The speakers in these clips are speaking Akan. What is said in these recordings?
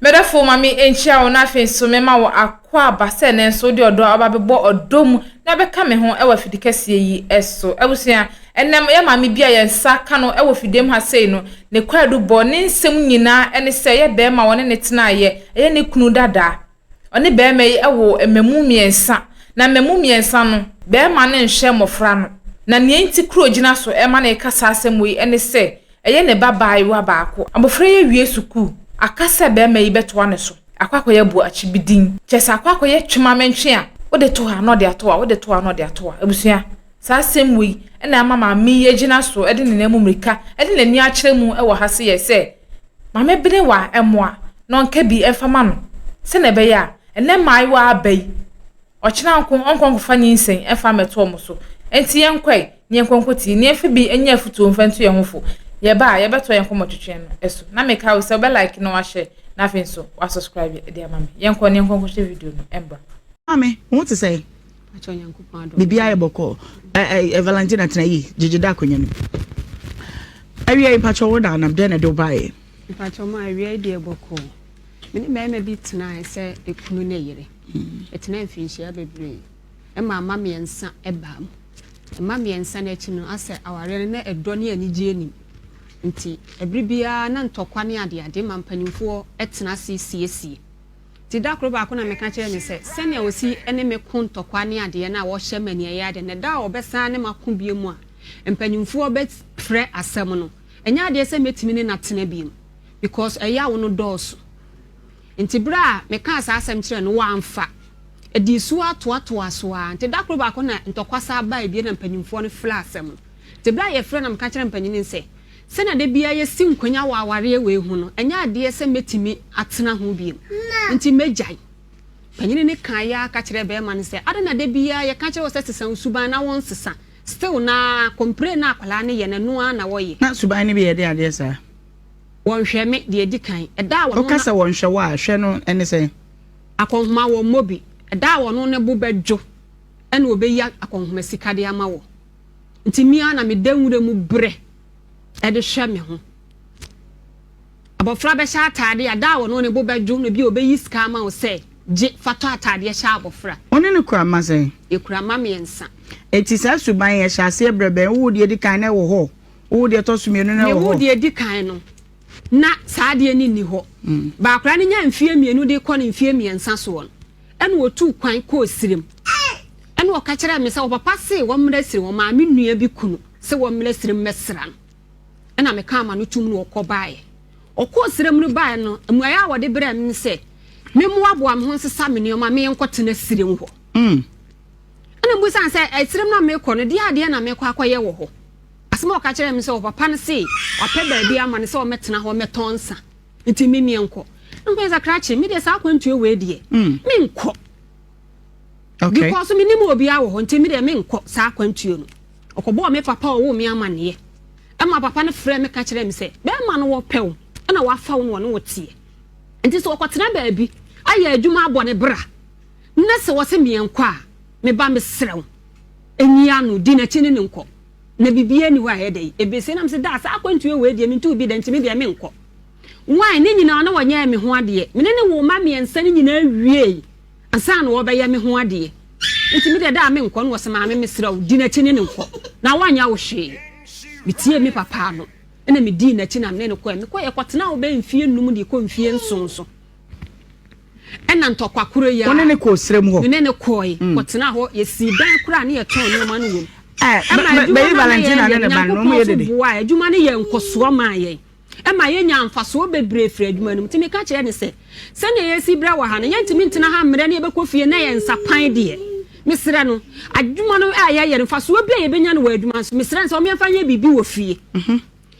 Medɔfo ma me nkyia wo na afei nso mema wo akwaaba sɛ ɛnnɛ nso wode ɔdɔ aba bɛbɔ ɔdɔ mu na bɛka me ho wɔ afidi kɛseɛ yi so. Abusua, ɛnnɛ yɛ maame bi a yɛn nsa ka no wɔ fidiem ha sei no, ne kwaadu bɔ, ne nsɛm nyinaa ne sɛ ɛyɛ barima a ɔne ne tenaeɛ, ɛyɛ ne kunu dada. Ɔne barima yi woo mmamu mmiɛnsa, na mmamu mmiɛnsa no, barima no nhwɛ mmɔfra no. Na nea enti koro gyina so ma no reka saa asɛm wei ne sɛ, Ɛyɛ ne ba baayewa baako. Abofra yi awie sukuu, aka sɛ barima yi bɛtoa ne so akɔ akɔyɛ boakyibidin. Kyerɛ sɛ akɔ akɔyɛ twemamentwe a wode to ha na ɔde ato ha, wode to ha na ɔde ato ha. Abusua, saa asɛm wei na ama maame yi agyina so de ne nan mu mmirika de n'ani akyerɛ mu wɔ ha seyɛ sɛ Maame Benewa mmoa na ɔnka bi mfa ma no sɛnea ɛbɛyɛ a ɛnnɛ mmaayewa aba yi, Ɔkyena nko ɔnkɔ nkɔfa nyinsɛn mfa mmɛto wɔn so. Enti yɛnkɔ ɛ, na yɛnkɔ nkɔtie, na yɛmfa bi nyɛ afotuo mfa ntu yɛn ho fo. Yɛba a, yɛbɛtoa yɛn nkɔmmɔtwetwe no so. Na mekae wo sɛ wobɛ like na wahyɛ, na afei nso wa subscribe de ama me. Yɛnkɔ na yɛnkɔ nkɔhwɛ video no mbra. Maame, wo ho te sɛn? Biribiara yɛ bɔkɔɔ. Ɛ ɛ Valentina tena yi, gyegye da akonnwa no mu. Awia yi mpakyɛ wo na anam dɛn na ɛde wo baeɛ? Mpakyɛ ma awia yi deɛ bɔkɔɔ. Me ne barima bi tenae sɛ ekunu ne yere. Yɛtenaa mfinhyia bebree. Ɛma mma mmiɛnsa baa mu. Mma mmiɛnsa no akyi no, asɛ awareɛ no na ɛdɔ ne anigyeɛ nnim. Nti ɛberɛ biara na ntɔkwa ne adeade ma mpanimfoɔ tena ase siesie. Nti da koro baako na meka kyerɛɛ no sɛ, sɛnea ɔsi ne me ko ntɔkwa ne adeɛ no a ɔhyɛ me aniɛyaa adeɛ no, da a ɔbɛsan ne me ako bio mu a, mpanimfoɔ bɛfrɛ asɛm no. Ɛnyɛ adeɛ sɛ mɛtumi ne no atena bio because ɛyaw no dɔɔso. Nti berɛ a mekaa saa asɛm kyerɛɛ no, wamfa. Ɛdii so ara toatoaa so ara. Nti da koro baako na ntɔkwa san baeɛ bio na mpanimfoɔ no frɛɛ asɛm no. Nti berɛ a yɛfrɛɛ no na meka kyerɛɛ mpanin no sɛ, sɛdeɛ da biara yɛsi nkonnwa wɔ awareɛ wei ho no, ɛnyɛ adeɛ sɛ mɛtumi atena ho bio. Nti mɛgyae. Panin no kaeɛ ara ka kyerɛɛ barima no sɛ, adɛn na da biara yɛka kyerɛ wo sɛ sesa wo suban na wonsesa? Still no ara, complain no a akwadaa no yɛ no, ɛno ara na ɔyɛ. Na suban no bi yɛ dɛn adeɛ saa? Wɔnhwɛ me, deɛ ɛdi kan. Ɛda a wɔno Woka sɛ wɔnhwɛ wo a, hwɛ no ne sɛn? Akɔnhoma wɔmmɔ bi. Ɛda a wɔno ne bo bɛdwo ɛna ɔbɛyi akɔnhoma sika de ama wɔ. Nti me ara na meda nwura mu brɛ de hwɛ me ho. Abɔfra bɛhyɛ ataadeɛ a, da a ɔno ne bo bɛdwo no bi a ɔbɛyi sika ama wo sɛ gye fa tɔ ataadeɛ hyɛ abɔfra. Wo ne no kura mma sɛn? Yɛkura mma mmiɛnsa. Enti saa suban yi ɛhyɛ aseɛ berɛ bɛn? Wowoo deɛ ɛdi kan na ɛwɔ hɔ? Wowoo deɛ ɛtɔ so mmienu na ɛwɔ hɔ? Mewoo deɛ ɛdi kan no, na saa adeɛ no nni hɔ. Baakora no nyaa mfeɛ mmienu de rekɔ ne mfeɛ mmiɛnsa soɔ no, ɛna ɔtuu kwan kɔɔ Sirem. Ɛna ɔka kyerɛɛ me sɛ ɔpapa se wɔmmra Sirem, ɔmaa me nua bi kunu sɛ wɔmmra Sirem mmɛsra no. Ɛna mekaa m'ano toom na ɔkɔ baeɛ. Ɔkɔɔ Sirem no baeɛ no, mmuaeɛ a wɔde brɛɛ me ne sɛ memmoaboa me ho nsesa me nneɛma menkɔtena Sirem hɔ. Ɛna mebisa no sɛ, Sirem no a merekɔ no, deɛ adeɛ na merekɔ akɔyɛ wɔ hɔ? Asɛm a ɔka kyerɛɛ me sɛ ɔpapa no se wapɛ baabi ama no sɛ ɔmmɛtena hɔ mmɛtɔn nsa nti me menkɔ. Na mekɔyɛ sɛ krakye, me deɛ saa akwantuo wei deɛ menkɔ. Because menim obiara wɔ hɔ nti me deɛ menkɔ saa akwantuo no. Ɔkɔbɔɔ me papa a ɔwoo me amanneɛ. Ɛma papa no frɛɛ me ka kyerɛɛ me sɛ, bɛrima no wɔpɛ wo ɛna wafa wo na ɔne wo teɛ. Nti sɛ ɔkɔtena baabi ayɛ adwuma abɔ ne bra na sɛ ɔse meɛnkɔ a, me ba mesrɛ wo, nyi ano, di n'akyi ne no nkɔ. Na biribiara nni hɔ a ɛyɛ dɛ yi. Ɛbɛsi na mese daa saa akwantuo wei deɛ mentuu bi da nti me deɛ menkɔ. Why? Ne nyinaa na wɔnyɛɛ me ho adeɛ. Me ne no woo mma mmiɛnsa no nyinaa wiei ansa na wɔrebɛyɛ me ho adeɛ. Nti me deɛ daa menkɔ. Na ɔse maame mesrɛ wo di n'akyi ne no nkɔ na wanyɛ wo hwee. Metiee me papa ano na medii n'akyi na me ne no kɔɛ. Mekɔɛ yɛkɔtenaa hɔ bɛyɛ mfeɛ nnum de rekɔ mfeɛ nson so. Ɛna ntɔkwa koro yi ara. Wo ne no kɔɔ serɛ mu hɔ? Me ne no kɔe, kɔtenaa hɔ. Yɛsii dan koraa ne yɛtɔn nneɛma no wom. Ɛma adwuma no a na yɛyɛ no, Nyankopɔn nso boae. Adwuma no yɛɛ nkɔsoɔ maa yɛn. Ɛma yɛnyaa mfasoɔ bebree firii adwuma no mu. Nti meka kyerɛɛ no sɛ, sɛdeɛ yɛresi brɛ wɔ ha no, yɛntumi ntena ha mmerɛ na yɛbɛkɔ fie na yɛn nsa pan deɛ. Mesrɛ no, adwuma no a yɛyɛ no, mfasoɔ bi a yɛbɛnya no wɔ adwuma no so, mesrɛ no sɛ ɔmmɛmfa nyɛ biribi wɔ fie.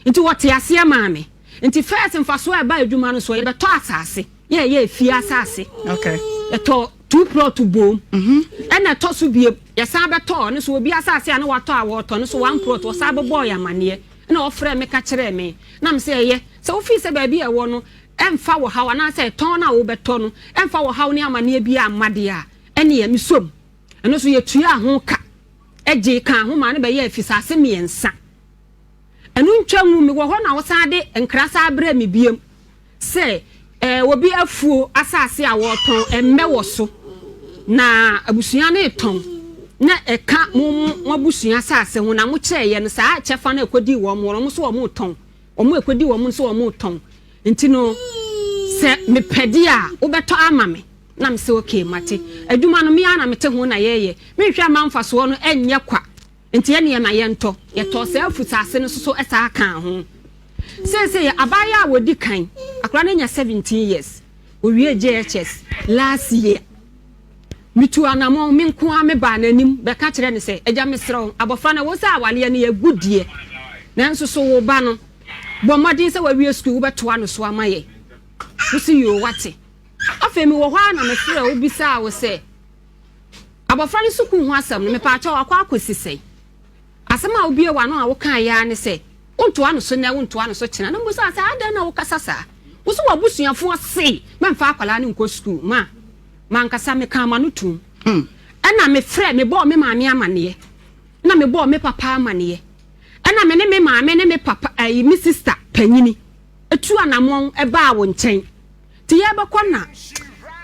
Nti wɔte aseɛ maa me. Nti first mfasoɔ a ɛba adwuma no soɔ, yɛbɛtɔ asase, yɛyɛ efie asase. Okay. Yɛtɔ two plot boom. Ɛna ɛtɔ so biem, yɛsan bɛtɔɔ no so obi asase a na watɔ a wɔtɔ no so one plot, wɔsan bɛbɔɔ yɛn amaneɛ. Ɛna wɔfrɛɛ me ka kyerɛɛ me. Na me sɛ ɛyɛ, sɛ wofii sɛ baabi a ɛwɔ no ɛmfa wɔ haw anaasɛ ɛtɔn no a wobɛtɔ no ɛmfa wɔ haw ne amaneɛ biara mma deɛ a, ɛneɛ mesom. Ɛno nso yɛtuaa ho ka gyee kaa ho maa no bɛyɛɛ afisase mmiɛnsa. Ɛno ntwa ngu, mewɔ hɔ na wosan de nkra san brɛɛ me biom sɛ Ɛɛ, obi afuo asase a wɔretɔn, mmɛ wɔ so, na abusua no retɔn, na ɛka mo mo abusua asase ho, na mokyɛeɛ no, saa kyɛfa no a ɛkɔdii wɔn hɔ no, wɔn nso wɔretɔn, wɔn a ɛkɔdii wɔn nso wɔretɔn. Nti no, sɛ mepɛ deɛ a, wobɛtɔ ama me. Na mese, okay, mate. Adwuma no, me ara na mete ho na yɛreyɛ. Menhwɛ amma mfasoɔ no nyɛ kwa. Nti ɛneɛ ma yɛntɔ. Yɛtɔɔ saa afusase no nso so saa kaa ho. Seesei abaayewa a ɔdi kan, akwadaa no anya 17 years, ɔwiee JHS last year. Metuu anamɔn, me nko ara mebaa n'anim bɛka kyerɛɛ no sɛ, Agya mesrɛ wo, abɔfra no ɛwɔ sɛ awareɛ no yɛgu deɛ, nanso so wo ba no, bɔ mmɔden sɛ wawie sukuu wobɛtoa no so ama yɛn. Wose yoo wate. Afei mewɔ hɔ ara na mefrɛɛ wo bisaa wo sɛ, Abɔfra no sukuu ho asɛm no, mepaakyɛw, akɔ akɔsi sɛn? Asɛm a wobue w'ano a wokaeɛ ara ne sɛ, Wontoa no so nnɛ, wontoa no so kyena. Na mebisaa sɛ, Adɛn na wokasa saa? Wo so w'abusuafoɔ se mɛmfa akwadaa no nkɔ sukuu. Ma, m'ankasa mekaa m'ano toom. Ɛnna mefrɛɛ, mebɔɔ me maame amanneɛ, ɛnna mebɔɔ me papa amanneɛ, ɛnna me ne me maame ne me papa, ɛyi, me sista panyini tu anammɔn baa wo nkyɛn. Nti yɛrebɛkɔ na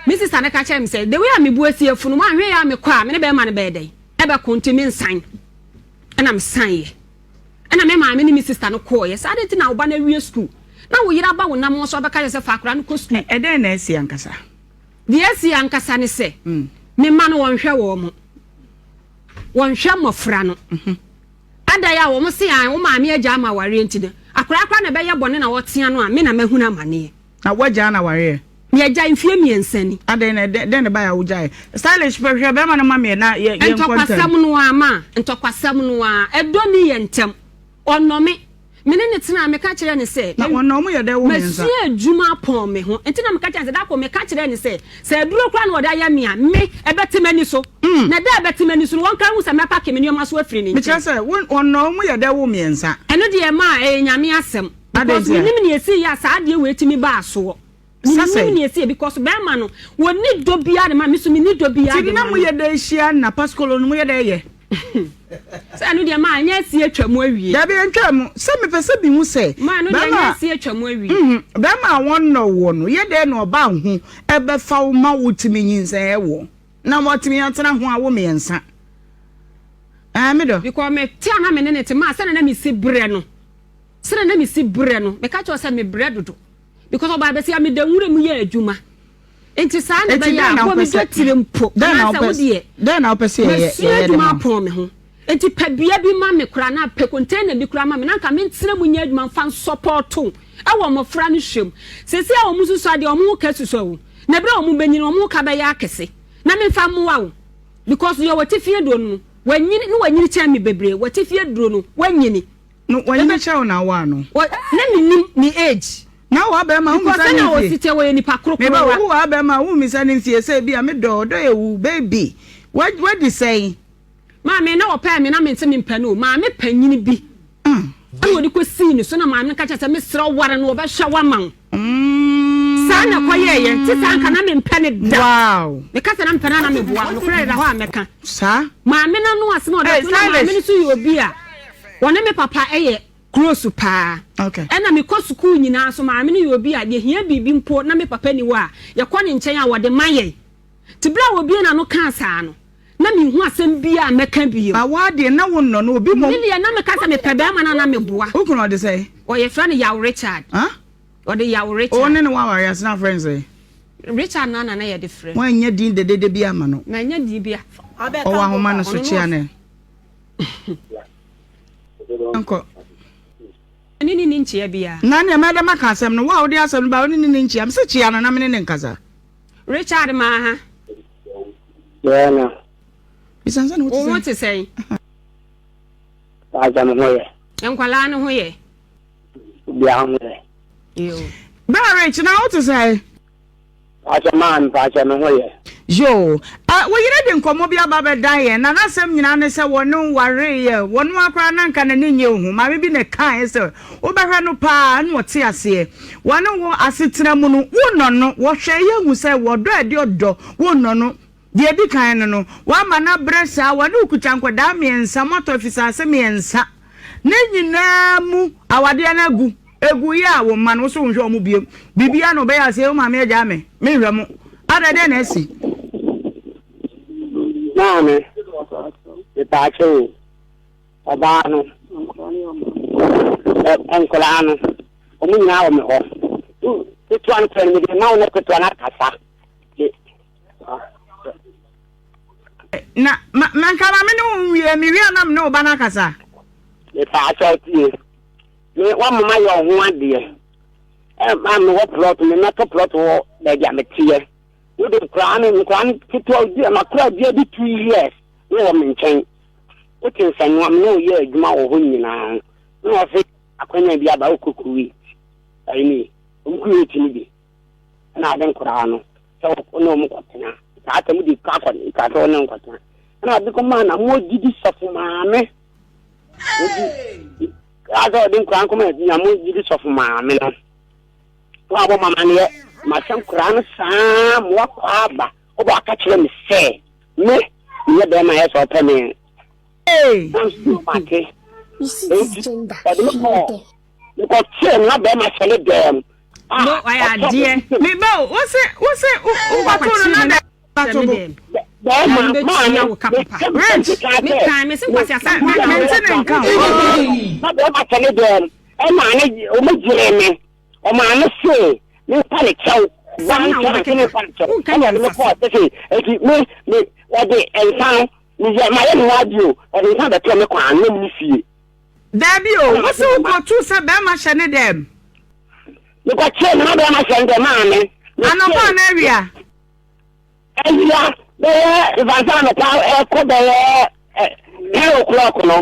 me sista no ka kyerɛɛ me sɛ, the way a me bo asi afu no, woanhwɛ yie a mekɔ a, me ne bɛrima no bɛyɛ dɛn? Ɛbɛko nti mensan. Ɛna mesaneeɛ. Ɛna me maame ne me sista no kɔeɛ. Sɛ adɛn nti na wo ba no awie sukuu na wo yere aba wo nam so abɛka kyerɛ sɛ fa akwadaa no kɔ sukuu? Ɛdɛn na asi ankasa? Deɛ asi ankasa ne sɛ, me mma no wɔnhwɛ wɔn. Wɔnhwɛ mmɔfra no. Adɛn a wɔn se an wo maame agya ama awareɛ nti no, akwadaa koraa na ɛbɛyɛ bɔne na wɔtea no a, me na mahunu amaneɛ. Na woagyaa no awareɛ? Meagyae mfeɛ mmiɛnsa ni. Adɛn na dɛn na ɛbaeɛ a wogyaeɛ? Stylish pɛ hwɛ bɛrima no ma meɛ na yɛ yɛnkɔ ntɛm. Ntɔkwasɛm no ara ma, ntɔkwasɛm no ara. Ɛdɔ nni yɛn ntam. Ɔnnɔ me. Me ne no tenaa, meka kyerɛɛ no sɛ. Na wɔnnɔ mo yɛ dɛn wo mmiɛnsa? Masua adwuma apɔn me ho. Nti na meka kyerɛɛ no sɛ, da koro meka kyerɛɛ no sɛ, sɛ aduro koraa na ɔde ayɛ me a, me, ɛbɛte m'ani so. Na da a ɛbɛte m'ani so no, wɔnka nhu sɛ mɛpake me nneɛma so afiri ne nkyɛn. Mekyerɛ sɛ, wo, wɔnnɔ mo yɛ dɛn wo mmiɛnsa? Ɛno deɛ ma ɛyɛ Nyame asɛm. Adɛn Because ntia? menim nea ɛsii yɛ a saa adeɛ wei tumi baa soɔ. Sa Menim sɛn? nea ɛsii because bɛrima no, wɔnni dɔ biara de ma me, me nso menni dɔ biara Nti de na ma no. moyɛ dɛn hyia na paskolo no moyɛ dɛn yɛ? Sɛ ɛno deɛ ma ɛnyɛ asi atwa mu awie. Dabi ɛntwaa mu. Sɛ mepɛ sɛ mehu sɛ Ma ɛno deɛ ɛnyɛ bɛrima asi atwa mu awie. mhm bɛrima a wɔnnɔ woɔ no yɛ dɛn na ɔba ho ɛbɛfa wo ma wotumi nyinsɛn ɛwoɔ na moatumi atena ho awo mmiɛnsa? Ɛɛ me dɔ. Because me te a na me ne no te maa sɛdeɛ na mesi brɛ no. Sɛdeɛ na mesi brɛ no, meka kyerɛ wo sɛ mebrɛ dodo because ɔbaa bɛsi a meda nwura mu yɛ adwuma. Nti saa na Eti ɛbɛyɛ dɛn a na bɔ wopɛ me sɛ dwetire mpo dɛn na anaasɛ wopɛ wo deɛ dɛn na wopɛ sɛ yɛyɛ masua yɛyɛ de adwuma ma wo? apɔn me ho. Nti pɛ bea bi ma me koraa anaa pɛ container bi koraa ma me na anka mentena mu nyɛ adwuma mfa nsɔpɔɔto wɔ mmɔfra no hwɛ mu. Seesei a wɔn susua deɛ wɔn ho ka susua o, na berɛ a wɔn bɛnyini wɔn ho ka bɛyɛ akɛse na memfa mmoa wo because deɛ ɔwɔ atifi aduro no wanyini na wanyini kyɛn me bebree, wɔ atifi aduro no wanyini. No wanyini kyɛ wo na awɔ ano. Wɔ na me nim ne age. Na wo abɛɛma wo Because misa ne sɛnea mfie. ɔsi teɛ wɔyɛ nipa Me ba korokorowa. wo abɛɛma wo misa ne mfie sɛ ebi a me dɔ ɔdɔ yɛ wu baby wa wadi sɛn. Maame na ɔpɛɛ me na me nse me mpɛ no o maame panyini bi ɛna ɔde kɔ sii ne so na maame no ka kyerɛ sɛ mesrɛ wo ware no ɔbɛhwɛ wo ama wo. Saa na ɛkɔyɛeɛ. Nti saa anka na mempɛ no da. Wow. Meka sɛ na mepɛ no a na meboa. Nokorɛ deda hɔ a mɛka. Saa. Maame no ano asɛm a ɔde Hey, ato na maame no stylish. nso yɛ obi a ɔne me papa yɛ close paa. Okay. Ɛna mekɔ sukuu nyinaa nso maame no yɛ obi a yɛhia biribi mpo na me papa ni hɔ a, yɛkɔ ne nkyɛn a ɔde ma yɛn. Nti berɛ a ɔbue n'ano kaa saa no, na menhu asɛm biara a mɛka bio. Ba wo adeɛ na wo nnɔ no obi mmom. Me deɛ na meka sɛ mepɛ bɛrima no a na meboa. Wo kunu ɔde sɛn? Ɔ yɛfrɛ no Yaw Richard. Huh? Ɔde Yaw Richard. Wo ne no waware ase na afrɛ no sɛn? Richard naa na na yɛde frɛ no. Woannya din dedede bi ama no? Mannya din bi a. Ɔwɔ ahoma no so kyea no. Nkɔ. Me ne no nni nkyea biara. Na nea mɛda maka asɛm no, wo a wode asɛm no ba wo ne no nni nkyea. Mese kyea no na me ne no nkasa. Richard maa ha. Yɛɛ no. Bisa sɛ ne ho te Wo ho sɛn. te sɛn? Paagya me ho yɛ. Nkwadaa no ho yɛ? Obiara ho yɛ. Yoo. Bra Rich, na wo te sɛn? Paagya maa me paagya me ho yɛ. Yoo. Eh, wo yere de nkɔmmɔ bi aba bɛdan yɛn, na n'asɛm nyinaa ne sɛ wɔne wo wareeɛ. Wɔno ara koraa na anka n'ani nnye wo ho. Maame bi na ɛkaeɛ sɛ wobɛhwɛ no paa na ɔte aseɛ. Wɔne wo asetena mu no, wonnɔ no. Wɔhwɛeɛ hu sɛ wɔdɔ a ɛde ɔdɔ, wonnɔ no. Deɛ ɛdi kan no no, woama no abrɛ saa, wɔne wo kuta nkwadaa mmiɛnsa, moatɔ afisaase mmiɛnsa. Ne nyinaa mu, awadeɛ no agu. Egu yi a wo mma no wo so wonhwɛ wɔn biom. Biribiara na wɔbɛyɛ ase wo maame agyaa me. Menhwɛ mo. Adɛn dɛn na asi? Maame, mepaakyɛw o, ɔbaa no, nkwadaa no, wɔn nyinaa wɔ me hɔ. Ketewa no pɛ no, mede ma wo na ketewa no akasa. Na ma ma nka ma me ne wo nwie, mewie a na me ne wo ba no akasa. Mepaakyɛw tie, me wamama yɛ ɔho adeɛ. Ɛma mewɔ plɔt, me mɛtɔ plɔt wɔ baabi a meteɛ. Wode nkoraa no, nkoraa no ketewa bi a makora bia bi 2 years ne wɔ me nkyɛn. Wote nsɛnnoa me ne wo yɛ adwuma wɔ hɔ nyinaa. Na wɔse akwanya bi aba wokɔ Kuwait. Ɛyi ni, wɔn Kuwait no bi. Ɛna ade nkoraa no sɛ wo ne wɔn kɔtena. Saa asɛm de ka kɔ ka sɛ wo ne wɔn kɔtena. Ɛna ade kɔmaa na mo gidi sɔfo maame. Odi asɛ ɔde nkoraa nkɔma na mo gidi sɔfo maame no. Wɔabɔ me amaneɛ, mahyɛ nkoraa no saa ma wɔakɔ aba. Wobɔ aka kyerɛ me sɛ me meyɛ bɛrima yɛ sɛ ɔpɛ me. Na nso mate. Enti ɔde me kɔɔ mekɔkyerɛ no na bɛrima hyɛ ne dɛm. No, ɔyɛ adeɛ. Me ba o, wose wose wokɔto no na dɛ bato bo. Bɛrima maa no Rich, mente ne nka o. Na bɛrima hyɛ ne dɛm ɛna ne ɔmo gyere me. Ɔmaa no see memfa ne kyɛw one chance memfa ne kyɛw ɛna ɔde me kɔɔ sese eti me me ɔde nsa no meyɛ mayɛ ne ho adeɛ o ɔde nsa bɛtɔ me kwan na me fie. Daabi o, wo se wo kɔ too sɛ bɛrima hyɛ ne dɛm. Me kɔ kyee no na bɛrima hyɛ ne dɛm maa me. Anɔpa anaa awia? Awia bɛyɛ nfansa anɔpa ɛkɔ bɛyɛ 10 o'clock no.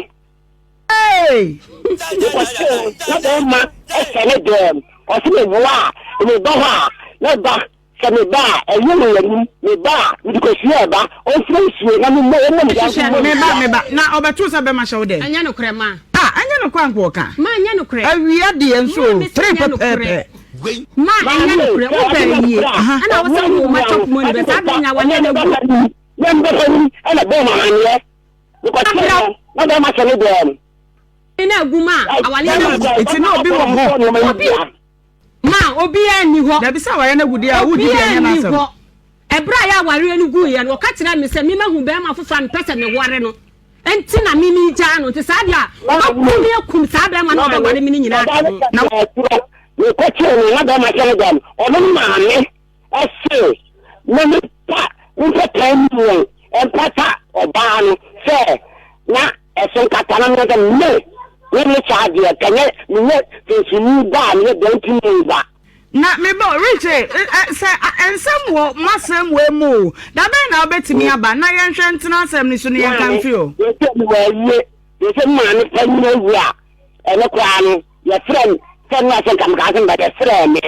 Hey! Mekɔkyee na bɛrima hyɛ ne dɛm. Ɔse meboa a, meba hɔ a, mɛba. Sɛ meba a, ɛyɛ wɔ anim. Meba a, mede kosua ɛba. Ɔmfrɛ nsuo na memmɔ ɔmmɔ me yanko mmɔ Meba, meba. Na ɔbɛtoo sɛ bɛrima hyɛ wo dɛm? Ɛnyɛ nokorɛ ma. Ah, ɛnyɛ nokorɛ anka ɔka. Ma ɛnyɛ nokorɛ. Awia deɛ nso Ma o, me sɛ three ɛnyɛ nokorɛ. pɛpɛɛpɛ. Ma ɛnyɛ nokorɛ. Wo bɛɛ yie. Ɛna wo sɛ wo ma chop money bɛ saa bɛ nya wale na gu. Mɛmbɛpɛ ni ɛna bɔɔ ma amaneɛ. Mekɔkyee no na bɛrima hyɛ ne dɛm. Na agu ma awale na gu. Nti na obi wɔ hɔ. Obi ma obiara nni hɔ. Dabi sɛ awareɛ no agu deɛ a wodi deɛ Obiara ɛnyɛ nni n'asɛm. hɔ. Ɛberɛ a yɛ awareɛ no guiɛ no, ɔka kyerɛɛ me sɛ me mahu barima foforɔ a mepɛ sɛ meware no nti na me megyaa no. Nti saa deɛ a, ɔbɛku me akum saa barima no a ɔbɛware me no nyinaa ka ho. Na Mekɔkyee no na bɛrima hyɛ ne dɛm. Ɔno ne maame se me mempa mempɛ 10 million mpata ɔbaa no sɛ na ɛso nkata na meyɛ sɛ me me ne saa deɛ kanyɛ menyɛ finsini ba a meyɛ dɛntini ba. Na me ba Rich eh, eh, sɛ nsɛm wɔ m'asɛm wei mu o, da bɛn na wobɛtumi aba na yɛnhwɛ ntena asɛm no so na yɛnka Maame, mfiri o. yɛsɛ mewɔ ayie, yɛsɛ me maame panyin awu a, ɛno koraa no, yɛfrɛ me sɛ no asɛ nka mekaa sɛ meba yɛfrɛɛ me.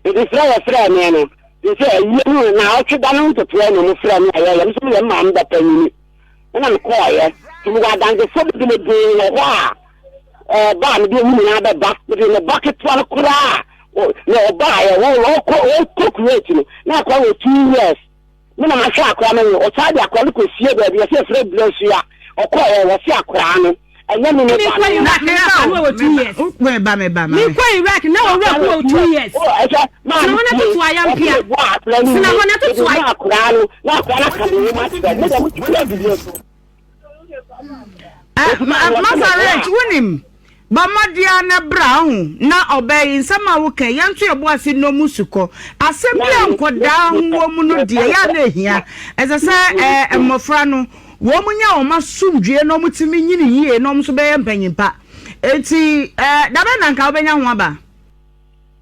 Nti frɛ yɛfrɛɛ me no, te sɛ ayie no na ɔtwe da no ntotoɛ na ɔmo frɛ me a yɛyɛ, me nso meyɛ me maame ba panyini. Ɛna mekɔɔeɛ. Nti mewɔ adansefoɔ bebree wɔ hɔ a, ɛɛ ba a mede ɔmo nyinaa bɛba. Mede me ba ketewa no koraa a, na ɔbaeɛ, ɔkɔ ɔkɔ Kuwait no, na akora wɔ 2 years. Me na mahwɛ akora no no, ɔsaa de akora no kɔsie baabi, yɛsɛ yɛfrɛ Blɛsua. Ɔkɔɔeɛ, wɔse akora no, ɛnyɛ me ne ba Mekɔ no. Iraq na akora no wɔ 2 years. Meba, meba, mame. Mekɔ Iraq na owura ko wɔ 2 years. Tena hɔ na toto ayampia. Tena hɔ na toto ay. Akora no, na akora no aka me ho akyerɛ. Me deɛ motumi adidie so. Masa Rich, wonim, bɔ mmɔden na bra ho na ɔbaa yi nsɛm a woka yi, yɛnto yɛbo ase nnɔ mu sukɔ. Asɛm bi a nkɔdaa ho wɔ mu no deɛ, yɛ a na ɛhia. Ɛsɛ sɛ eh, mmɔfra no, wɔn nya wɔn asomdwie na wɔtumi nyini yie na wɔn nso bɛyɛ mpanyin pa. Enti, eh, da bɛn na nka wobɛnya ho aba?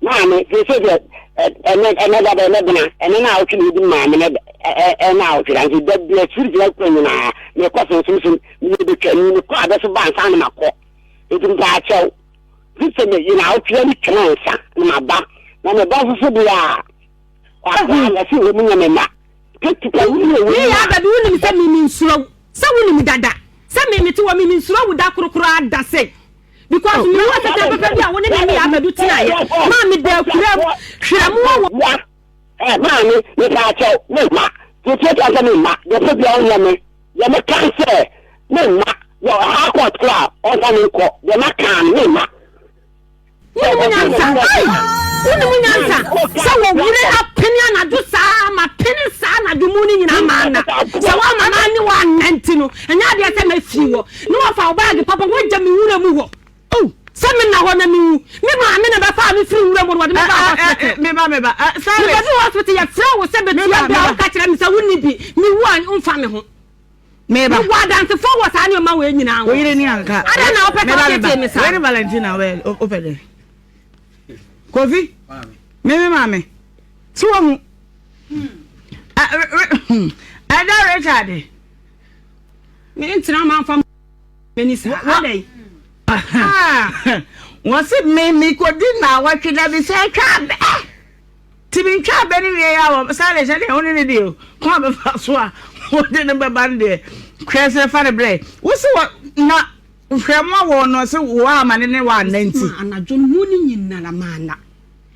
Maame, sese deɛ ɛnɛ ɛnɛ da bɛ ɛnɛ bena ɛnɛ na awotwe na edi maame na ɛnɛ awotwe da nti da bi afiri gyina kura nyinaa mekɔ sonsom so meyɛ betwa ni mekɔ abɛ so ba nsa na makɔ nti mpaakyɛw sese me yina awotwe ne twene nsa na maba na meba nso so deɛ a akora na si wɔ mu nyɛ me ma ketewa wo ne Me yɛ aba bi wonim sɛ me mensuro wo sɛ wonim dada sɛ me mete wɔ me mensuro wo da koro koraa da sɛ because me wɔ tete pɛpɛ bi a wo ne me me yɛ abɛdu tenaeɛ maa me da akura mu hwɛ mu wɔ Ɛ maame, mepaakyɛw, me mma, tiatiatia sɛ me mma, deɛ pɛ bia ɔnyɛ me, deɛ meka sɛ me mma, deɛ ɔha court koraa ɔmfa me nkɔ, deɛ maka no me mma. Wonim nyansa. Ei! Wonim nyansa sɛ wo yere apene anadwo saa mapene saa anadwo mu no nyinaa manna. Sɛ woama no ne wo anna nti no, ɛnyɛ adeɛ sɛ mafiri hɔ. Ne wafa wo baage papa woagya me wura mu hɔ. Oh, sɛ menna hɔ na mewu. Me maame na bɛfaa me firi wura mu no wɔde me baa hospital. Meba meba. Mebɛduru hospital yɛfrɛ wo sɛ bɛtua bi a woka kyerɛ me sɛ wonni bi. Mewu a womfa me ho. Meba. Mewɔ adansefoɔ wɔ saa nneɛma wei nyinaa ho. Wo yere ni anka. Adɛn na wopɛ sɛ wotetee me saa? Wei ne Valentina wopɛ dɛ. Kofi, me me maame. So wahu. Ɛda Richard. Me ntena ma nfa m'ani saa. Adɛn? Wɔse me mekɔdi na wɔtwe da bi sɛ atwa abɛ. Nti mentwaa bɛ no wiei a wɔ sáré sɛdeɛ wo ne no deɛ o, kwan a bɛfa so a wode no bɛba no deɛ, hwɛ sɛ fa no brɛ. Wo se wɔ na hwɛ mo a wɔ no se wo a ma ne ne wɔ anna nti. Ma anadwo no mu no nyinara ma anna.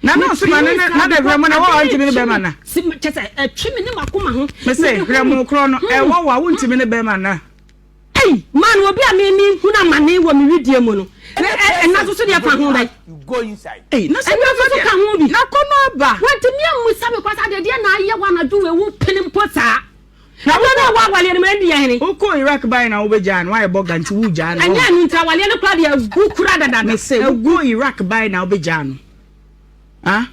Na na ɔse ma ne ne na de hwɛ mo na wɔ a ɔntumi ne bɛrima nna. Kyɛ sɛ ɛtwe me ne makoma ho. Me se hwɛ mo korɔ no ɛwɔ wɔ a wontumi ne bɛrima nna. Ei, man, obi a me menhunu amane wɔ me wedeɛ mu no, na ɛna nso so deɛ fa ho bɛn? Ei, na sɛ Ɛna nso so ka ho bi. Na kɔnɔ aba. Wantumi ammisa me koraa sɛ adeɛ deɛ na ayɛ wo anadwo wei wo pene mpo saa. Na Ɛberɛ no a ɛwɔ awaleɛ no mu ɛnde yɛ hene? Wokɔɔ Iraq baeɛ na wobɛgyaa no, woayɛ bɔga nti wogyaa no. Ɛnyɛ ɛno nti, awaleɛ no koraa deɛ agu koraa dada. Mese wokɔɔ Iraq baeɛ na wobɛgyaa no. Ah?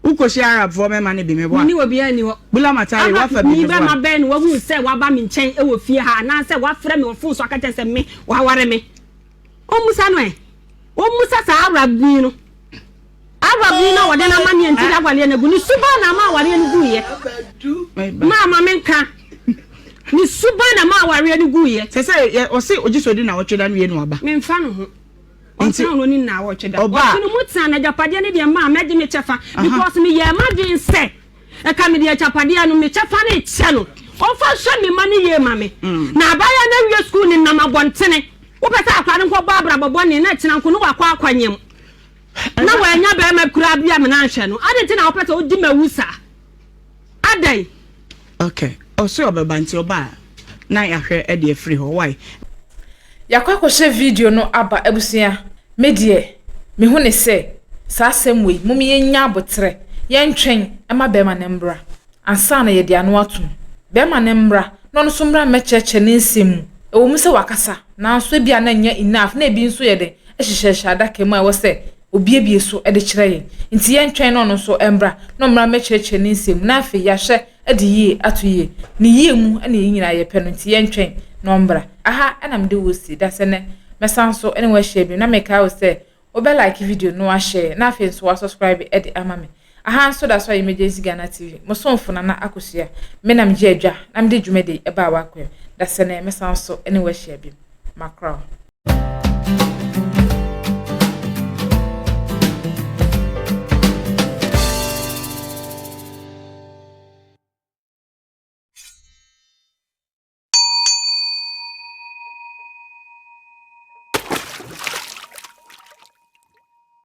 Wokɔhyia Arabfoɔ mmarima no bi, meboa? Menni obiara nni hɔ. Bula Matari, woafa bi, Arabni meboa? bɛrima bɛn na wahunu sɛ waba me nkyɛn wɔ fie ha anaasɛ wafrɛ me wɔ fon so aka kyerɛ sɛ me, waware me? Ɔmmisa no ɛ. Ɔmmisa saa Arabni no. Arabni no a wɔde no amanneɛ nti de awareɛ no agu. Ne suban na ama awareɛ no guiɛ. Maa ma menka. Ne suban na ama awareɛ no guiɛ. Sɛ sɛ ɔse ogye sɛ ɔdi nnawɔtwe da no wie na waba. Memfa no ho. Ɔntena ɔno ne nnaawɔtwe da. Ɔba a. Ɔte no mu tena n'agyapadeɛ no deɛ maa mɛgye me kyɛfa because meyɛɛ m'adwene sɛ ɛka mede agyapadeɛ no me kyɛfa no rekyɛ no ɔmfa nhwɛ me mma no yie ma me. Na abaayewa no awie sukuu nenam abɔntene. Wopɛ sɛ akwadaa no nkɔbɔ abrabɔ bɔne na akyina nko no wakɔ akɔnyem na wannya barima koraa bi amena anhwɛ no. Adɛn nti na wopɛ sɛ wodi m'awu saa? Adɛn? Ok ɔse ɔbɛba nti ɔba a na yɛahwɛ de afiri hɔ wai. Yɛakɔ akɔhyɛ video no aba abusua me deɛ mehu ne sɛ saa asɛm wei mom yɛnya aboterɛ yɛntwɛn ma bɛɛma no mbra ansa na yɛde ano atom bɛɛma no mbra na ɔno nso mmra mmɛkyerɛkyerɛ ne nsɛm mu ɛwɔ mu sɛ wakasa nanso ebia na ɛnyɛ enough na ebi nso yɛ den hyehyɛhyɛ adaka mu a ɛwɔ sɛ obiebie so de kyerɛ yɛn. Nti yɛntwɛn na ɔno nso mmra na ɔmmra mmɛkyerɛkyerɛ ne nsɛm mu na afei yɛahwɛ de yie ato yie. Ne yie mu na yɛn nyinaa yɛpɛ no nti yɛntwɛn na ɔmmra. Aha na mede wo resi da sɛ nnɛ mɛsan nso ne wo ahyia bio na mekae wo sɛ wobɛ like video no na wahyɛ na afei nso wasubscribe de ama me. Aha nso da so ayɛ Emergency Ghana TV. Mo somfo Nana Akosua. Me na megye adwa na mede dwumadi yi baa w'akwam. Da sɛ nnɛ mɛsan nso ne wo ahyia bio. Makra wo.